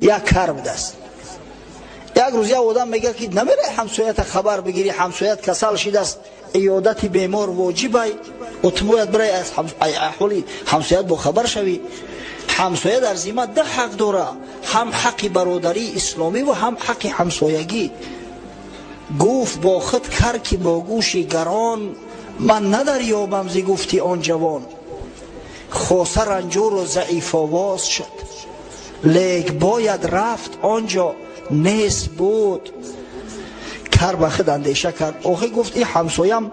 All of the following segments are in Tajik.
Як кар будааст. Як рӯз як одам мегӯяд, ки намераи ҳамсоята хабар бигирӣ, ҳамсоят касал шидааст, иёдати бемор воҷибай, ту бояд бирай аз аҳволи ҳамсоят бохабар шавӣ. Ҳамсоя дар зимма ду ҳақ дора, ҳам ҳаққи бародарии исломӣ ва ҳам ҳаққи ҳамсоягӣ. Гуфт бо худ кар, ки бо гӯши гарон ман надарёбам зи гуфти он ҷавон. Хоса ранҷуру заифовоз шуд, лек бояд рафт, он ҷо нест буд. Кар ба худ андеша кард. Охи, гуфт, ин ҳамсоям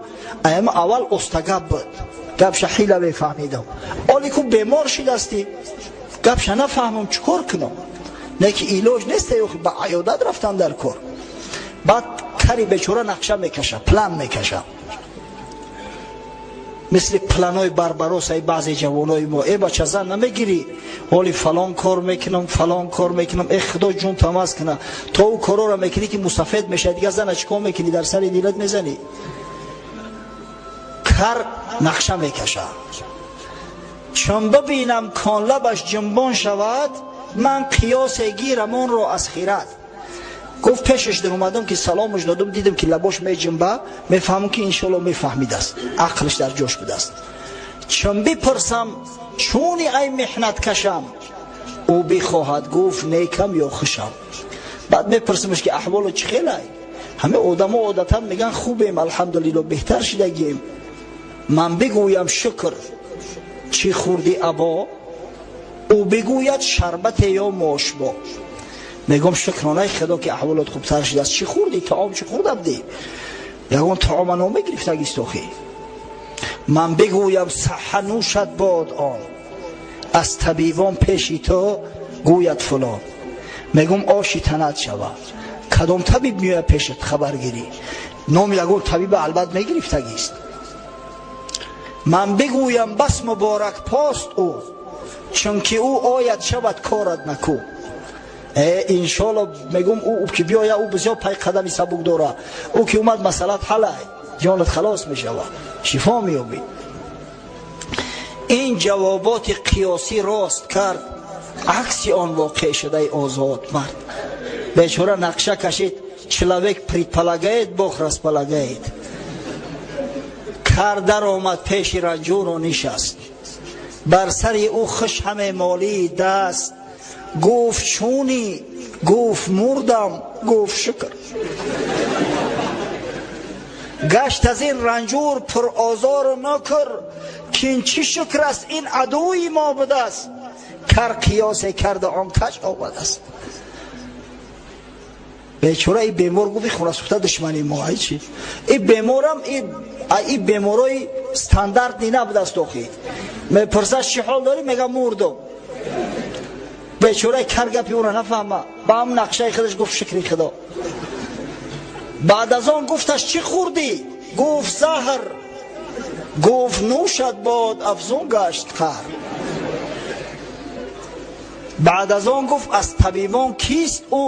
аяма аввал остагап буд, гапша ҳила мефаҳмидам, оли ку бемор шидасти, гапша нафаҳмам, чӣ кор кунам? Не ки илоҷ нест, охи ба аёдат рафтан дар кор. Баъд кари бечора нақша мекаша, план мекаша, мисли планои Барбаросаи баъзе ҷавонои мо. Э, бача, зан намегирӣ? Ҳоли фалон кор мекунам, фалон кор мекунам. Э, худо ҷун тамаз куна, то ӯ корора мекунӣ, ки мусафед мешавад, дигар зана чӣ кор мекунӣ? Дар сари дилат мезанӣ. Кар нақша мекаша: чун бибинам кон лабаш ҷунбон шавад, ман қиёсе гирам онро аз хират. Гуфт, пешаш даромадам, ки саломаш додам, дидам, ки лабош меҷунба, мефаҳмам, ки иншоалло мефаҳмидааст, ақлаш дар ҷош будааст. Чун бипурсам, чуни ай меҳнат кашам, ӯ бихоҳад гуфт некам ё хушам. Баъд мепурсамаш, ки аҳволу чӣ хелай? Ҳама одамо одатан меган хубем, алҳамдулилло, беҳтар шидагием. Ман бигӯям шукр, чӣ хӯрди або? Ӯ бигӯяд шарбате ё мошбо. Мегӯм, шукронаи худо, ки аҳволот хубтар шудааст. Чӣ хӯрдӣ? Таом чӣ хӯрда будӣ? Ягон таома номегирифтагист охи. Ман бигӯям саҳа нӯшад бод он, аз табибон пеши ту гӯяд фулон. Мегӯм, оши танат шавад, кадом табиб меояд пешат хабаргирӣ? Номи ягон табиба албат мегирифтагист. Ман бигӯям бас муборак пост ӯ, чунки ӯ ояд, шавад корат наку. Э, иншоалло, мегӯм, ӯ ки биёя, ӯ бисёр пай қадами сабук дора, ӯ ки омад, масъалат ҳалай, ҷонат халос мешавад, шифо меёбӣ. Ин ҷавоботи қиёсӣ рост кард, акси он воқеъ шудаи озод мард. Бечора нақша кашид. Человек предполагает, бог располагает. Кар даромад пеши ранҷуру нишаст, бар сари ӯ хуш ҳаме молии даст. Гуфт чунӣ? Гуфт мурдам. Гуфт шукр. Гашт аз ин ранҷур пурозору нокр, кин чӣ шукр аст, ин адуи мо будааст. Кар қиёсе карда, он каҷ омадааст. Бечора и бемор гуфт, хунасӯхта душмани мо ай чи? И беморам и беморои стандартӣ набудааст охи. Мепурсад, чӣ ҳол дорӣ? Мега мурдум. Бечораи кар гапи ӯро нафаҳма, ба ҳам нақшаи худаш гуфт шукри худо. Баъд аз он гуфташ, чӣ хӯрдӣ? Гуфт заҳр. Гуфт нӯшад бод, афзун гашт қаҳр. Баъд аз он гуфт, аз табибон кист ӯ,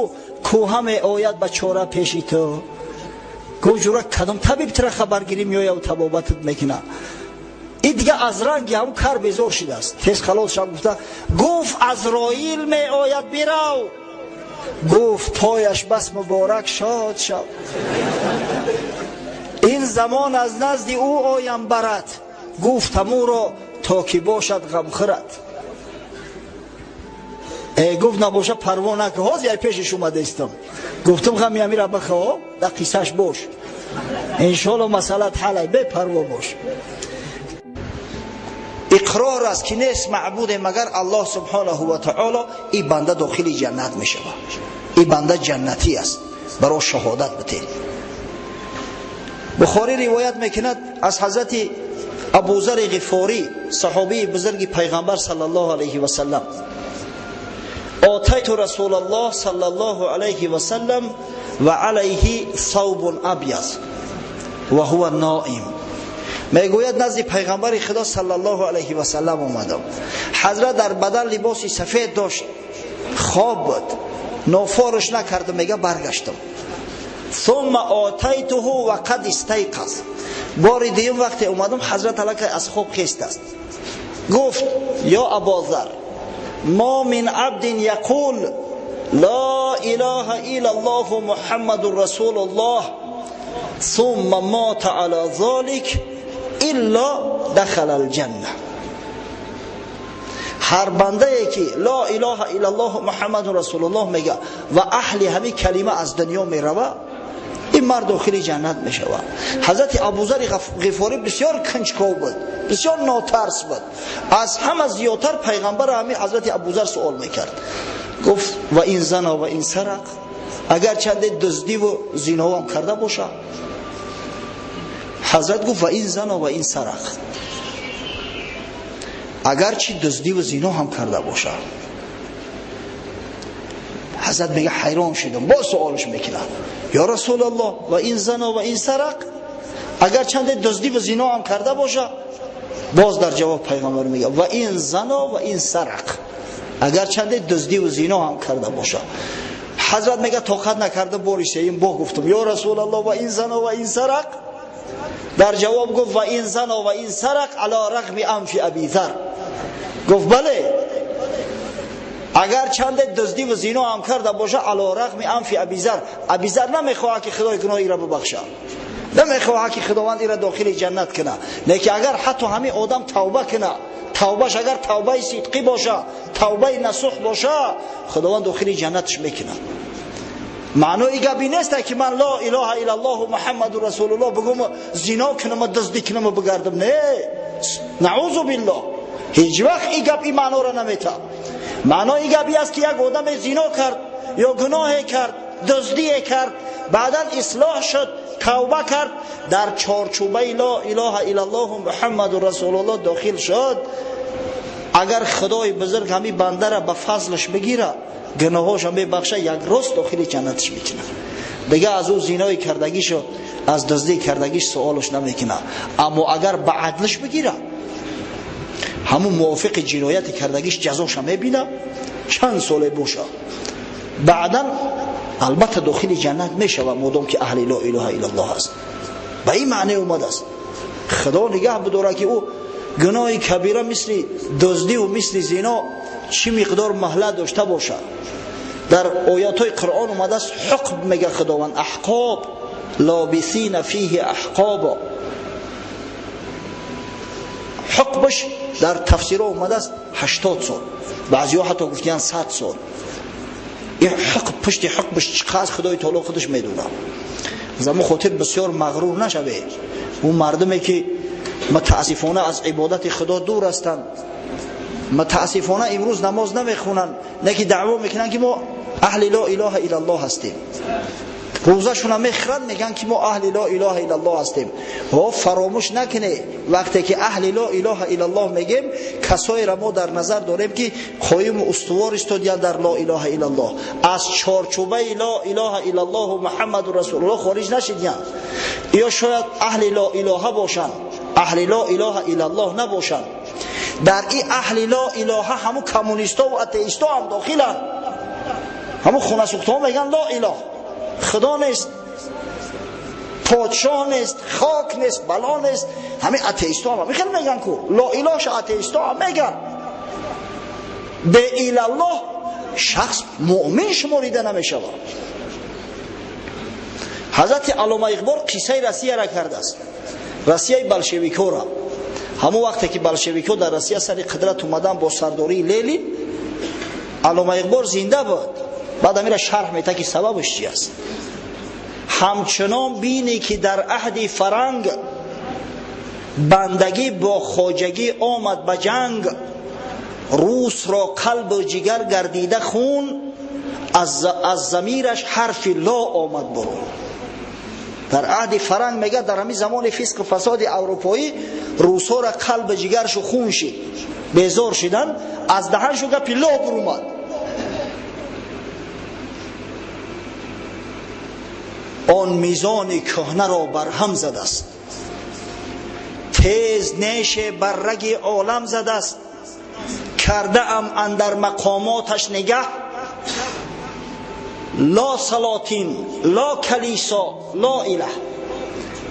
кӯҳа меояд ба чора пеши ту? Гуфт, ҷура, кадом табиб тира хабаргирӣ меояд, табобатат мекунад? И дига аз ранги ҳамн кар безор шидааст, тез халос шав гуфта, гуфт Азроил меояд, бирав. Гуфт пояш бас муборак, шод шав. Ин замон аз назди ӯ оям барад. Гуфтам ӯро, то ки бошад ғамхӯрат. Э, гуфт, набоша, парво накун, ҳозир ай пешаш омадаистам. Гуфтам, ғами амира бихо, дар қиссаш бош, иншоалло масъалат ҳалай, бепарво бош. Иқрор аст, ки нест маъбуде магар Аллоҳ субҳонаҳу ва таоло, и банда дохили ҷаннат мешавад, и банда ҷаннатӣ аст, баро шаҳодат битед. Бухорӣ ривоят мекунад аз ҳазрати Абузари Ғифорӣ, саҳобии бузурги Пайғамбар саллаллоҳу алайҳи васаллам: «Отайту Расулаллоҳ саллаллоҳу алайҳи васаллам ва алайҳи савбун абяз ва ҳува ноим». Мегӯяд, назди Пайғамбари Худо саллаллоҳу алайҳи васаллам омадам, ҳазрат дар бадан либоси сафед дошт, хоб буд. Нофориш накардам, мега, баргаштам. «Сумма отайтуҳу ва қад истайқаз». Бори дуюм вақте омадам, ҳазрат аллакай аз хоб хестааст. Гуфт: «Ё Абозар, мо мин абдин яқул لا إله إلا الله محمد رسول الله ثم مات على ذلك إلا دخل الجنة. هر بنده ای که لا اله الا الله محمد رسول الله میگه و اهل همین کلمه از دنیا میروه، این مرد داخل جنت میشود. حضرت ابوذر غفاری بسیار کنجکاو بود، بسیار ناترس بود. از همه زیادتر پیغمبر همین حضرت ابوذر سوال میکرد. گفت و این زنا و این سرق، اگر چند دزدی و زنا هم کرده باشه. حضرت گفت و این زنا و این سرق، اگرچه دزدی و زنا هم کرده باشه. حضرت میگه حیران شدم، با سوالش میکنم یا رسول الله و این زنا و این سرق، اگر چند دزدی و زنا هم کرده باشه. باز در جواب پیغمبر میگه و این زنا و این سرق، اگر چند دزدی و زنا هم کرده باشه. حضرت میگه طاقت نکرده باری سیم با گفتم یا رسول الله و این زنا و این سرق. در جواب گفت و این زنا و این سرق علی رغم انف ابی ذر. گفت بله، اگر چند دزدی و زنا هم کرده باشه علی رغم انف ابی ذر. ابی ذر نمیخواد که خدای گناهی را ببخشه، نمیخواد که خداوند ای را داخل جنت کنه. لیکن اگر حتی همین آدم توبه کنه، توبهش اگر توبه صدقی باشه، توبه نصوح باشه، خداوند داخل جنتش میکنه. معنای گپی نیست که من لا اله الا الله و محمد رسول الله بگم زنا کنم و دزدی کنم و بگردم. نه، نعوذ بالله، هیچ وقت این گپ این معنا را نمیته. معنای گپی است که یک آدم زنا کرد یا گناه کرد، دزدی کرد، بعدا اصلاح شد، توبه کرد، در چارچوبه لا اله الا الله و محمد رسول الله داخل شد. اگر خدای بزرگ همین بنده را به فضلش بگیره، گناهاش هم ببخشه، یک روز داخل جنتش میکنه. دیگه از او زینای کردگیشو، از دزدی کردگیش سوالش نمیکنه. اما اگر به عدلش بگیره، همون موافق جنایت کردگیش جزاش میبینه، چند ساله باشه، بعدا البته داخل جنت میشه و مادام که اهل لا اله الا الله است. به این معنی اومده است. خدا نگه بداره که او گناه کبیره مثل دزدی و مثل زنا چی مقدار مهلت داشته باشه. در آیات های قرآن اومده است حقب، میگه خداوند احقاب، لابثین فیه احقابا. حقبش در تفسیر اومده است 80 سال، بعضی ها حتی گفتن 100 سال. این حقب، پشت حقبش چقدر خدای تعالی خودش میدونه. زمو خاطر بسیار مغرور نشوه. اون مردمی که متاسفانه از عبادت خدا دور هستند، متاسفانه امروز نماز نمیخونن، نه که دعوا میکنن که ما اهل لا اله الا الله هستیم، روزشون هم میخرن میگن که ما اهل لا اله الا الله هستیم. و فراموش نکنه وقتی که اهل لا اله الا الله میگیم، کسایی را ما در نظر داریم که قایم و استوار استادیان در لا اله الا الله، از چارچوبه لا اله الا الله و محمد رسول الله خارج نشدیان. یا شاید اهل لا اله باشن، اهل لا اله الا الله نباشن. در این اهل لا اله همون کمونیستا و اتئیستا هم داخلن. همون خونه سوخته میگن لا اله، خدا نیست، پادشاه نیست، خاک نیست، بلا نیست. همین اتئیستا هم خیلی میگن کو لا اله، ش اتئیستا هم میگن. به الله شخص مؤمن شماریده نمیشود. حضرت علامه اقبال قصه روسیه را کرده است، روسیه بلشویکو را. همون وقتی که بلشویکو در روسیه سر قدرت اومدن با سرداری لنین، علامه اقبال زنده بود. بعد میره شرح میده که سببش چی است. همچنان بینی که در عهد فرنگ بندگی با خواجگی آمد به جنگ، روس را قلب و جگر گردیده خون، از ضمیرش حرف لا آمد برون. در عهد فرنگ میگه در همین زمان فسق و فساد اروپایی روسا را قلب جگرش خون شد، بیزار شدن، از دهنشو گپی لا برومد. آن میزان کهنه را برهم زده است، تیز نیش بر رگ عالم زده است، کرده ام اندر مقاماتش نگه، لا سلاطین لا کلیسا لا اله.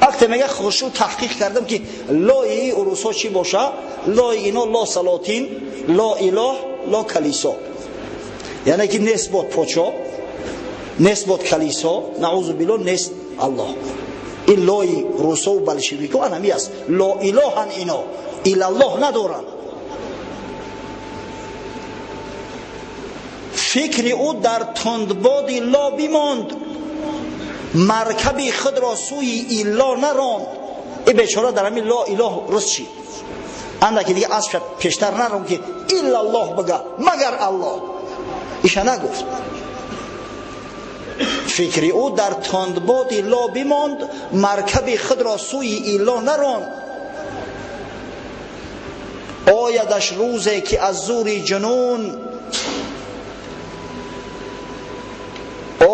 وقتی میگه خوشو تحقیق کردم که لای اروسا چی باشه، لای اینا لا سلاطین لا اله لا کلیسا. Яъне ки нест бод подшоҳ, нест бод калисо, наъузу биллоҳ, нест Аллоҳ. Ин лои русову болшевико анами аст. Ло илоҳан ино, илаллоҳ надоранд. Фикри ӯ дар тундбоди ло бимонд, маркаби худро сӯи илло наронд. Ин бечора дар ҳамин ло илоҳ рус шид. Андаки дига аспша пештар нарон ки иллаллоҳ бага, магар Аллоҳ. Иша нагуфт. Фикри ӯ дар тундбоди ло бимонд, маркаби худро сӯи илло наронд. Оядаш рӯзе ки аз зури ҷунун,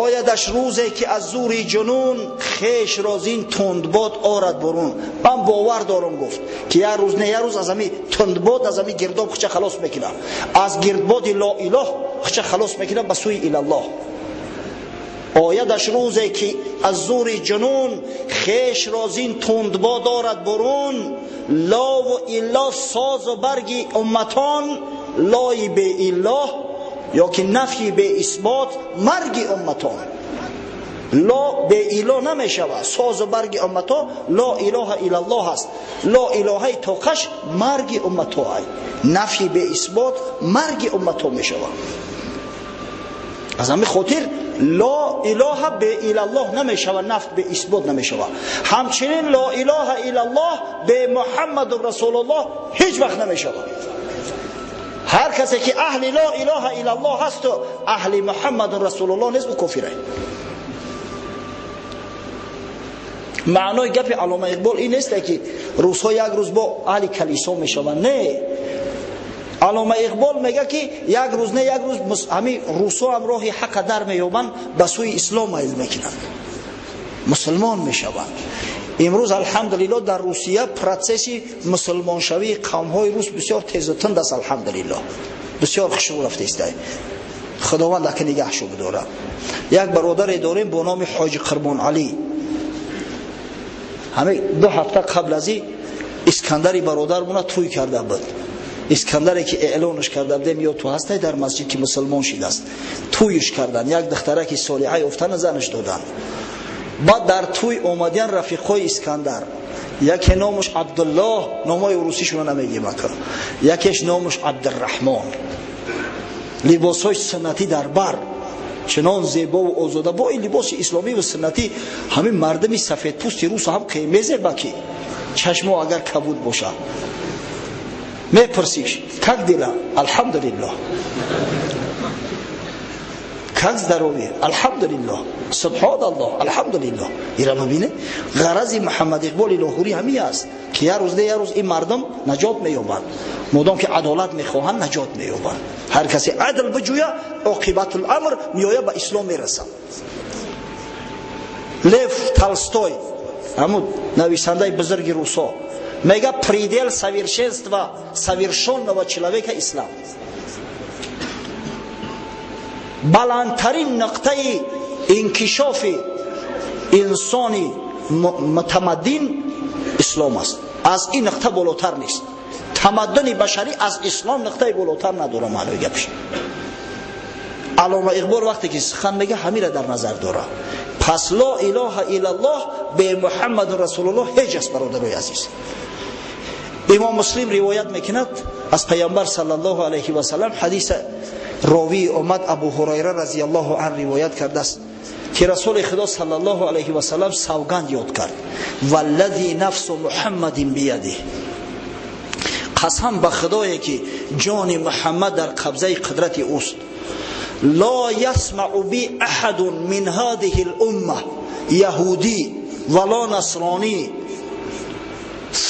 оядаш рӯзе ки аз зури ҷунун хешро зин тундбод орад бурун. Ман бовар дорам, гуфт, ки як рӯз не як рӯз аз ҳами тундбод, аз ҳами гирдоб хуча халос мекунам, аз гирдбоди ло илоҳ хуча халос мекунам ба сӯи илаллоҳ. Оядаш рӯзе ки аз зури ҷунун хешро зин тундбод орад бурун. Лову илло созу барги умматон, лои беиллоҳ ё ки нафи беисбот марги умматон. Ло беилло намешавад, созу барги уммато ло илоҳа иллаллоҳ аст. Ло илоҳаи тоқаш марги уммато ай, нафи беисбот марги уммато мешавад. Аз ҳамин хотир ло илоҳа беиллаллоҳ намешавад, нафт беисбот намешавад. Ҳамчунин ло илоҳа иллаллоҳ бе Муҳаммаду расулуллоҳ ҳеҷ вақт намешавад. Ҳар касе ки аҳли ло илоҳа иллаллоҳ ҳасту аҳли Муҳаммаду расулуллоҳ нест, ӯ кофир. Маънои гапи Аллома Иқбол ин нест ки рӯзҳо як рӯз бо аҳли калисо мешаванд. Не, Аллома Иқбол мега ки як рӯз не як рӯз ҳамин русҳо ҳам роҳи ҳаққа дар меёбанд, ба сӯи ислом майл мекунанд, мусулмон мешаванд. Имрӯз алҳамдулиллоҳ дар Русия процесси мусулмоншавии қавмҳои рус бисёр тезу тунд аст. Алҳамдулиллоҳ бисёр хушрӯ рафтааст. Худованд ака нигаҳшо бидорад. Як бародаре дорем бо номи Ҳоҷи Қурбон Алӣ. Ҳамин 2 ҳафта қабл аз ин Искандари бародармона тӯй карда буд. Искандаре ки эълонаш карда будем, ё ту ҳастай дар масҷид ки мусулмон шидааст, тӯйш кардан, як духтараки солиҳа ёфтана занаш додан. Баъд дар тӯй омадиян рафиқҳои Искандар, яке номаш Абдуллоҳ, номҳои русишона намегем ака, якеш номаш Абдурраҳмон. Либосҳои суннатӣ дар бар, чунон зебову озода, бо ин либоси исломиву суннатӣ ҳамин мардуми сафедпӯсти рус ҳам мезеба ки чашмо агар кабуд бошад. Мепурсиш, как дела? Алҳамдулиллоҳ. Как здоровье? Алҳамдулиллоҳ. Субҳоналлоҳ, алҳамдулиллоҳ. Ира мебине? Ғарази Муҳаммад Иқболи Лоҳурӣ ҳамин аст ки як рӯз не як рӯз ин мардум наҷот меёбанд. Модом ки адолат мехоҳанд, наҷот меёбанд. Ҳар касе адл биҷӯя, оқибатул амр меоя ба ислом мерасад. Лев Толстой, ҳамун нависандаи бузурги русо, мега предел совершенства совершенного человека ислам. Баландтарин нуқтаи инкишофи инсони мутамаддин ислом аст. Аз ин нуқта болотар нест. Тамаддуни башарӣ аз ислом нуқтаи болотар надорад. Маънои гапш Аллома Иқбол вақте ки сухан мега, ҳамира дар назар дорад. Пас ло илоҳа иллаллоҳ бе Муҳаммаду расулуллоҳ ҳеҷ аст. Бародарои азиз, Имом Муслим ривоят мекунад аз Пайғамбар саллаллоҳу алайҳи васаллам, ҳадиса ровии омад Абу Ҳурайра разияллоҳу ан ривоят кардааст ки Расули Худо саллаллоҳу алайҳи васаллам савганд ёд кард: валлази нафсу Муҳаммадин биядиҳ, қасам ба Худое ки ҷони Муҳаммад дар қабзаи қудрати ӯст, ло ясмау би аҳадун мин ҳадиҳи лумма яҳудӣ вало насронӣ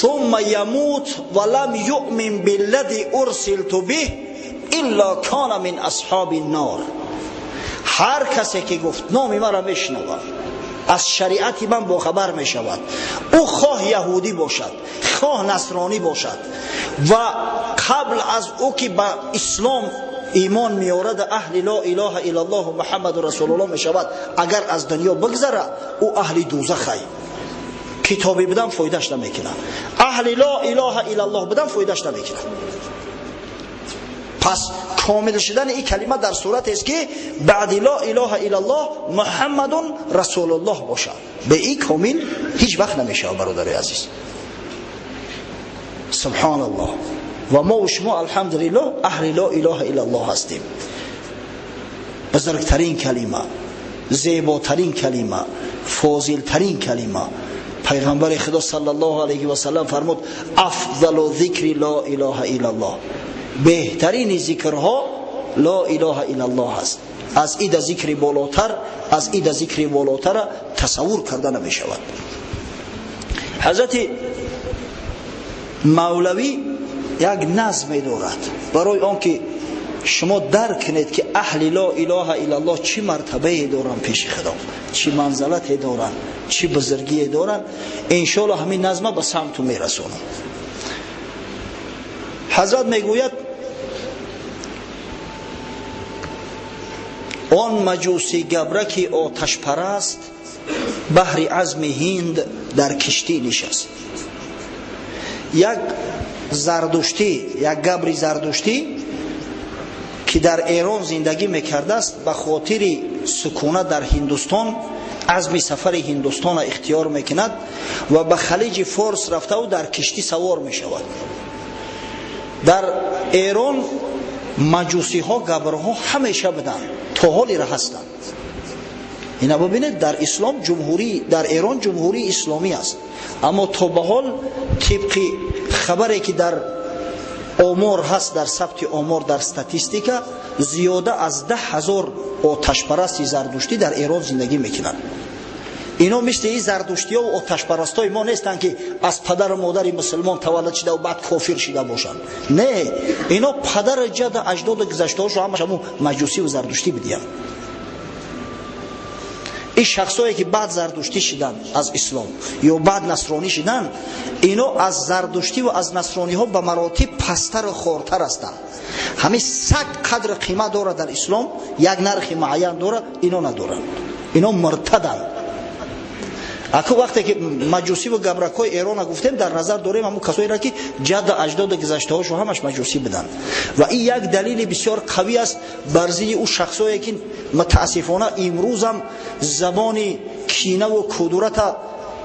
ثم يموت ولم يؤمن بالذي أرسلت به إلا كان من أصحاب النار. Ҳар касе ки гуфт номи маро мешунавад, аз шариати ман бохабар мешавад, ӯ хоҳ яҳудӣ бошад, хоҳ насронӣ бошад, ва қабл аз ӯ ки ба ислом имон меорад, аҳли ло илоҳа иллаллоҳу муҳаммаду расулуллоҳ мешавад, агар аз дунё бигзара, ӯ аҳли дӯзахай. Китобӣ будан фоидаш намекунад, аҳли ло илоҳа иллаллоҳ будан фоидаш намекунад. Пас Комил шудани ин калима дар сурате аст, ки баъди ло илоҳа иллаллоҳ Муҳаммадун расулуллоҳ бошад. Бе ин комил ҳеҷ вақт намешавад, бародари азиз. Субҳоналлоҳ. Ва мо шумо, алҳамдулиллоҳ, аҳли ло илоҳа иллаллоҳ ҳастем. Бузургтарин калима, зеботарин калима, фозилтарин калима. Пайғамбари Худо саллаллоҳу алайҳи васаллам фармуд: афзалу зикри ло илоҳа иллаллоҳ. Беҳтарини зикрҳо ло илоҳа иллаллоҳ аст. Аз ида зикри болотар, аз ида зикри болотара тасаввур карда намешавад. Ҳазрати Мавлавӣ як назме дорад, барои он ки шумо дарк кунед, ки аҳли ло илоҳа иллаллоҳ чӣ мартабае доранд пеши Худо, чӣ манзалате доранд, чӣ бузургие доранд. Иншоалло, ҳамин назма ба самту мерасонам. Ҳазрат мегӯяд: он маҷусӣ габраки оташпараст баҳри азми ҳинд дар киштӣ нишаст. Як зардуштӣ, як габри зардуштӣ, ки дар Эрон зиндагӣ мекардааст, ба хотири сукунат дар Ҳиндустон азми сафари Ҳиндустонро ихтиёр мекунад ва ба Халиҷи Форс рафтаву дар киштӣ савор мешавад. Дар Эрон маҷусиҳо, габрҳо ҳамеша буданд, то ҳолира ҳастанд. Ина бибинед, дар ислом ҷумҳурӣ, дар Эрон ҷумҳурии исломӣ аст, аммо то ба ҳол, тибқи хабаре ки дар омор ҳаст, дар сабти омор, дар статистика, зиёда аз 10 000 оташпарасти зардуштӣ дар Эрон зиндагӣ мекунанд. Ино мисли ин зардуштиёву оташпарастои мо нестанд, ки аз падару модари мусулмон таваллуд шида баъд кофир шида бошанд. Не, ино падару ҷаду аҷдоду гузаштаҳошо ҳамаш ҳамун маҷусиву зардуштӣ будиянд. Ин шахсое ки баъд зардуштӣ шиданд аз ислом ё баъд насронӣ шиданд, ино аз зардуштӣ ва аз насрониҳо ба маротиб пасттару хортар ҳастанд. Ҳамин саг қадру қимат дорад дар ислом, як нархи муайян дорад, ино надоранд, ино муртаданд. Аку вақте ки маҷусиву габракҳои Эрона гуфтем, дар назар дорем ҳамун касоеро, ки ҷадду аҷдоду гузаштаҳошо ҳамаш маҷусӣ буданд. Ва ин як далели бисёр қавӣ аст бар зидди ӯ шахсое, ки мутаассифона имрӯзам забони кинаву кудурата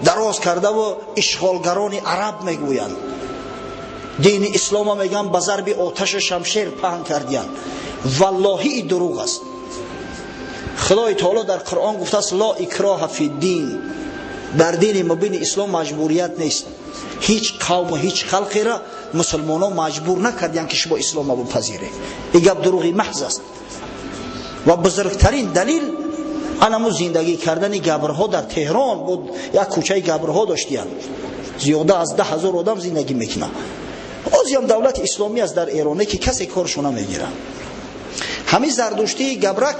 дароз кардаву ишғолгарони араб мегӯянд, дини ислома мегӯянд ба зарби оташу шамшер паҳн кардиянд. Валлоҳи, и дурӯғ аст. Худои таоло дар Қуръон гуфтааст: ло икроҳа фи дин. Дар дини мубини ислом маҷбурият нест. Ҳеҷ қавму ҳеҷ халқеро мусулмонон маҷбур накардиянд, ки шумо ислома бипазиред. Ин гап дурӯғи маҳз аст. Ва бузургтарин далел анаму зиндагӣ кардани габрҳо дар Теҳрон буд. Як кӯчаи габрҳо доштиянд, зиёда аз 10 000 одам зиндагӣ мекунад. Ҳозиам давлати исломӣ аст дар Эроне, ки касе коршо намегирад. Ҳамин зардуштии габрак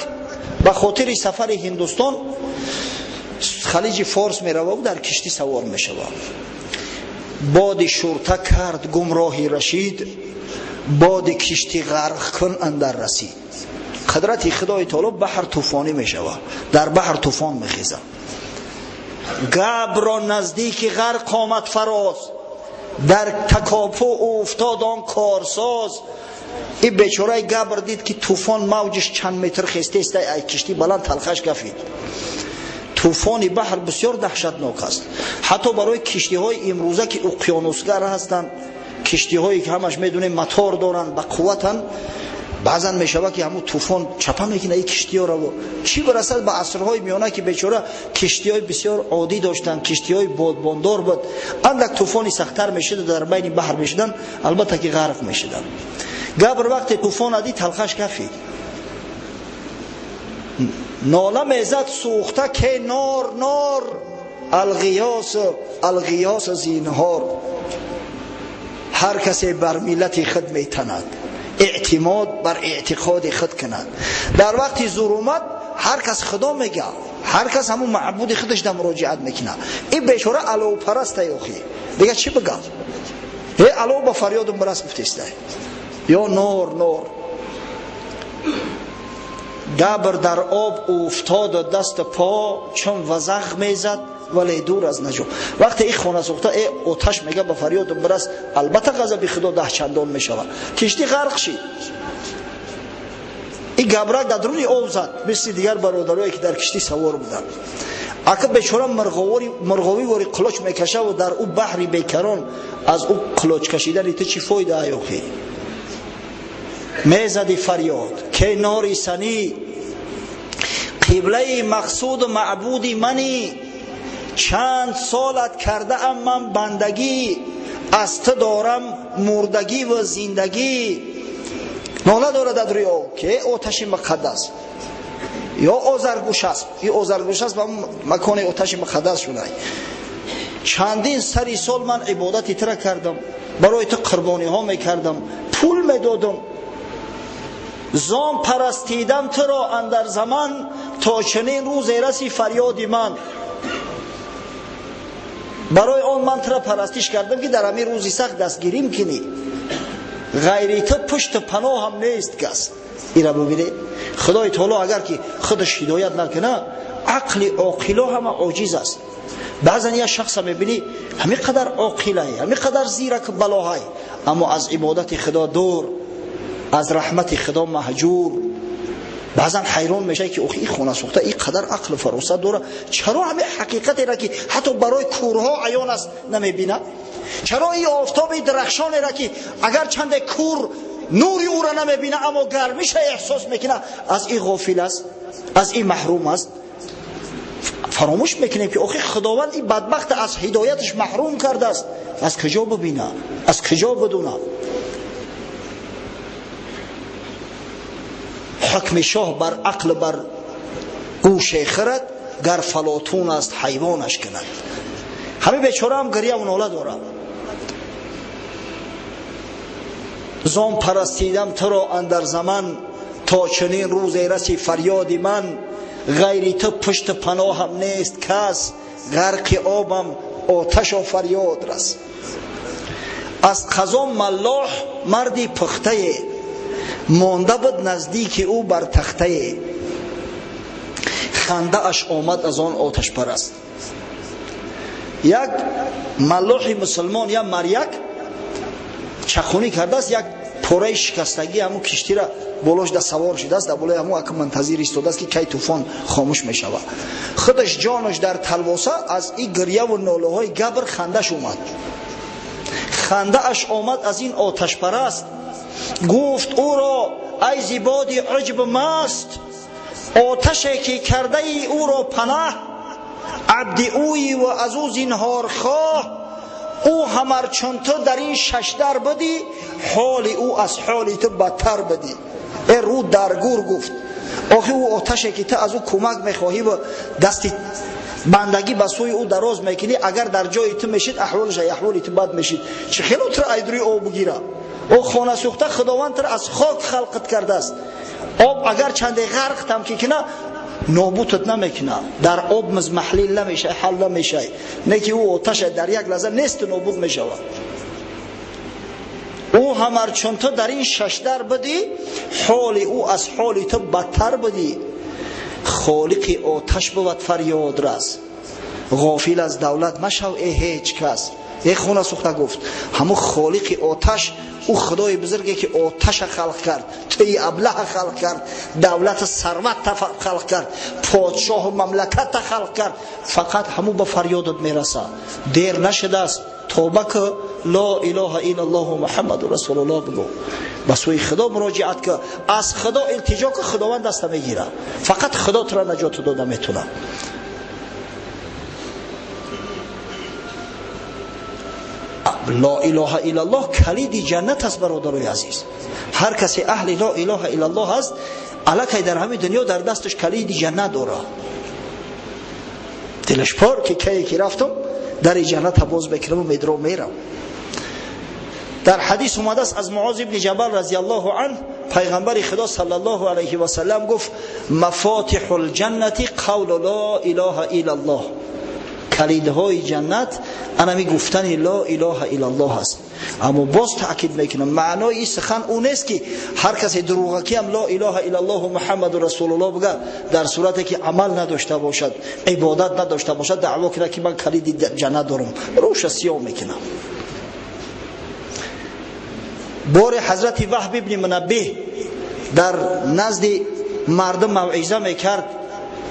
ба хотири сафари Ҳиндустон Халиҷи Форс меравад, дар киштӣ савор мешавад. Боди шурта кард гумроҳи рашид, боди киштӣ ғарқ кун андар расид. Қудрати Худои таоло, баҳр тӯфонӣ мешавад, дар баҳр тӯфон мехезад. Габро наздики ғарқ омад фароз, дар такопӯ уфтод он корсоз. Ин бечораи габр дид, ки тӯфон мавҷиш чанд метр хестеста, ай киштӣ баланд талхаш гафид. Тӯфони баҳр бисёр даҳшатнок аст, ҳатто барои киштиҳои имрӯза, ки уқёнусгар ҳастанд, киштиҳое ки ҳамаш медонем мотор доранд, ба қувватанд. Баъзан мешавад, ки ҳамун тӯфон чапа мекунад ин киштиҳоро. Чӣ барасад ба асрҳои миёна, ки бечора киштиҳои бисёр оддӣ доштанд, киштиҳои бодбондор буд. Андак тӯфони сахттар мешуд, дар байни баҳр мешуданд, албатта ки ғарқ мешуданд. Габр вақте тӯфон дид, талхаш кафид, нола мезад сӯхта, ке нор, нор, алғиёс, алғиёс, зинҳор. Ҳар касе бар миллати худ метанад, эътимод бар эътиқоди худ кунад. Дар вақти зур омад, ҳар кас худо мега, ҳар кас ҳамун маъбуди худаш да муроҷиат мекунад. Ин бечора аловпарастай, охи дига чӣ бигам? Э, алов, ба фарёдум бирас, гуфтестай: ё нор, нор. Габр дар об уфтоду дасту по чун вазағ мезад, вале дур аз наҷо. Вақте ин хона сӯхта э оташ мега, ба фарёдум бирас, албатта ғазаби Худо даҳчандон мешавад. Киштӣ ғарқ шид. Ин габрак дар дуруни об зад, мисли дигар бародарое ки дар киштӣ савор буданд. Ака бечора мурғовӣ вори қулоч мекаша ва дар ӯ баҳри бекарон аз ӯ қулоч кашидани ту чӣ фоида ай охи? Мезади фарёд ке нори санӣ, қиблаи мақсуду маъбуди манӣ, чанд солат кардаам ман бандагӣ, аз ту дорам мурдагӣ ва зиндагӣ. Нола дорад дар рӯи об ки оташи муқаддас ё озаргӯш аст, и озаргӯш аст ба макони оташи муқаддас шудай. Чандин сари сол ман ибодати тура кардам, барои ту қурбониҳо мекардам, пул медодам, зон парастидам туро андар заман, то чунин рӯзе раси фарёди ман. Барои он ман тура парастиш кардам, ки дар ҳамин рӯзи сахт дастгирим кунӣ. Ғайри ту пушту паноҳам нест кас. Ира бубинед, Худои таоло агар ки худаш ҳидоят накуна, ақли оқило ҳама оҷиз аст. Баъзан як шахса мебинӣ, ҳамин қадар оқилай, ҳамин қадар зирак балоҳай, аммо аз ибодати Худо дур, аз раҳмати Худо маҳҷур. Баъзан ҳайрон мешавӣ, ки охи, ин хона сӯхта ин қадар ақлу фаросат дора, чаро ҳамин ҳақиқатеро, ки ҳатто барои кӯрҳо аён аст, намебинад? Чаро ин офтоби дарахшонеро, ки агар чанде кӯр нури ӯро намебина, аммо гармиша эҳсос мекунад, аз ин ғофил аст, аз ин маҳрум аст? Фаромӯш мекунем, ки охи, Худованд ин бадбахта аз ҳидояташ маҳрум кардааст. Аз куҷо бибина, аз куҷо бидуна? Ҳукми шоҳ бар ақл бар гӯше хирад, гар фалотун аст ҳайвонаш кунад. Ҳамин бечораам гирьяву нола дорад: зон парастидам туро андар заман, то чунин рӯзе раси фарёди ман. Ғайри ту пушту паноҳам нест кас, ғарқи обам, оташо фарёд рас. Аз қазо маллоҳ марди пухтае монда буд наздики ӯ бар тахтае, хандааш омад аз он оташпараст. Як маллоҳи мусулмон, як маряк чақхунӣ кардааст, як пораи шикастагӣ ҳамун киштира болош да савор шудааст, дар болои ҳамун ака мунтазир истодааст, ки кай тӯфон хомӯш мешавад. Худаш ҷонаш дар талвоса, аз ин гирьяву нолаҳои габр хандаш омад. Хандааш омад аз ин оташпараст. Гуфт ӯро: ай зибоди уҷб маст, оташе ки кардаи ӯро панаҳ, абди ӯи ва аз ӯ зинҳорхоҳ, ӯ ҳамар чун ту дар ин шашдар будӣ, ҳоли ӯ аз ҳоли ту бадтар будӣ. Э рӯ дар гур, гуфт, охи, ӯ оташе ки ту аз ӯ кӯмак мехоҳӣ ва дасти бандагӣ ба сӯи ӯ дароз мекунӣ, агар дар ҷои ту мешид, аҳволаш аҳволи ту бад мешид. Чӣ хело туро айдурӯи об бигира? О хона сӯхта, Худованд туро аз хок халқат кардааст. Об агар чанде ғарқтам ки кина, нобутат намекуна, дар об мазмаҳлил намешавӣ, ҳал намешавӣ. Не ки ӯ оташа дар як лаҳза несту нобуд мешавад. Ӯ ҳамар чун ту дар ин шашдар будӣ, ҳоли ӯ аз ҳоли ту бадтар будӣ. Холиқи оташ бувад фарёд рас, ғофил аз давлат машав э ҳеҷ кас. Э хона сӯхта, гуфт, ҳамун холиқи оташ, ӯ Худои бузурге ки оташа халқ кард, туи аблаҳа халқ кард, давлату сарватта халқ кард, подшоҳу мамлакатта халқ кард, фақат ҳамун ба фарёдат мераса. Дер нашудааст, тоба ку, ло илоҳа иллаллоҳу Муҳаммаду расулуллоҳ бигӯ, ба сӯи Худо муроҷиат ку, аз Худо илтиҷо ку, Худованд даста мегирад. Фақат Худо тура наҷоту дода метунад. Ло илоҳа иллаллоҳ калиди ҷаннат аст, бародарои азиз. Ҳар касе аҳли ло илоҳа иллаллоҳ аст, аллакай дар ҳамин дунё дар дасташ калиди ҷаннат дорад. Дилаш пор, ки кае ки рафтам, дари ҷанната боз мекунаму медро мерам. Дар ҳадис омадааст аз Муоз ибни Ҷабал разияллоҳу анҳ, пайғамбари Худо саллаллоҳу алайҳи васаллам гуфт: мафотиҳу лҷаннати қавлу ло илоҳа иллаллоҳ. Калидҳои ҷаннат анами гуфтани ло илоҳа иллаллоҳ аст. Аммо боз таъкид мекунам, маънои ин сухан ӯ нест, ки ҳар касе дурӯғакиам ло илоҳа иллаллоҳу Муҳаммаду расулуллоҳ буга, дар сурате ки амал надошта бошад, ибодат надошта бошад, даъво кунад, ки ман калиди ҷаннат дорам. Рӯша сиёҳ мекунам. Бори ҳазрати Ваҳб ибни Мунаббиҳ Дар назди мардум мавъиза мекард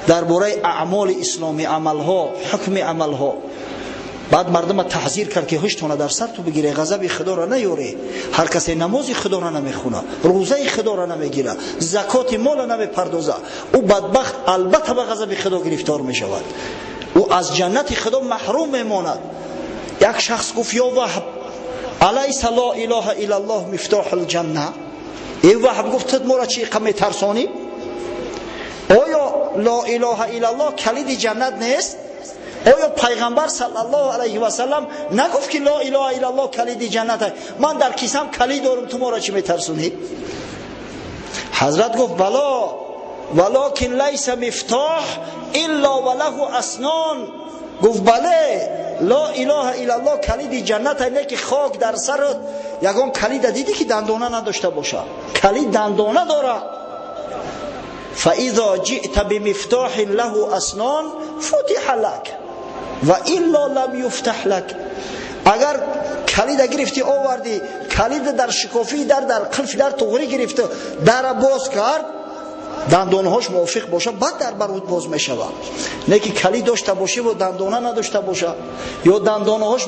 дар бораи аъмоли исломӣ, амалҳо, ҳукми амалҳо. Баъд мардума таҳзир кард, ки ҳуштона дар сар ту бигире, ғазаби худоро наёре. Ҳар касе намози худоро намехуна, рӯзаи худоро намегира, закоти мола намепардоза, ӯ бадбахт албатта ба ғазаби худо гирифтор мешавад, ӯ аз ҷаннати худо маҳрум мемонад. Як шахс гуфт: ё Ваҳб, алайса ло илоҳа иллаллоҳ мифтоҳул ҷанна? Эй Ваҳб, гуфт, ту моро чӣ иқа метарсонӣ? Оё ло илоҳа иллаллоҳ калиди ҷаннат нест? Оё пайғамбар саллаллоҳу алайҳи васаллам нагуфт, ки ло илоҳа иллаллоҳ калиди ҷаннат аст? Ман дар кисам калид дорам, ту моро чӣ метарсонӣ? Ҳазрат гуфт: бало, валокин лайса мифтоҳ илло ва лаҳу аснон. Гуфт: бале, ло илоҳа иллаллоҳ калиди ҷаннат не, ки хок дар сарат, ягон калида дидӣ, ки дандона надошта бошад? Калид дандона дорад. فإذا جئت بمفتاح له أسنان فتح لك و إلا لم يفتح لك. Агар калида гирифтӣ, овардӣ, калида дар шикофии дар, дар қилфи дар туғрӣ гирифту дара боз кард, дандонҳош мувофиқ бошад, баъд дар бар боз мешавад. Не ки калид дошта бошӣ ва дандона надошта боша ё дандонаҳош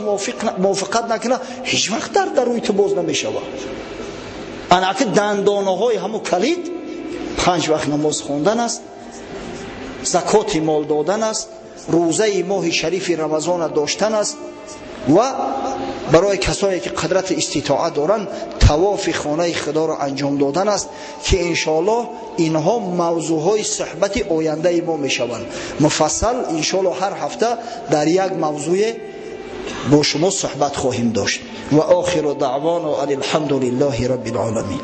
мувофиқат накунад, ҳеҷ вақт дар дарӯи ту боз намешавад. Анаки дандонаҳои ҳамун калид панҷ вақт намоз хондан аст, закоти мол додан аст, рӯзаи моҳи шарифи рамазона доштан аст ва барои касое ки қудрати иститоат доранд, тавофи хонаи худоро анҷом додан аст, ки иншоаллоҳ инҳо мавзӯъҳои суҳбати ояндаи мо мешаванд. Муфассал иншоаллоҳ ҳар ҳафта дар як мавзӯе бо шумо суҳбат хоҳем дошт. Ва охиру даъвоно ан алҳамду лиллаҳи рабби лоламин.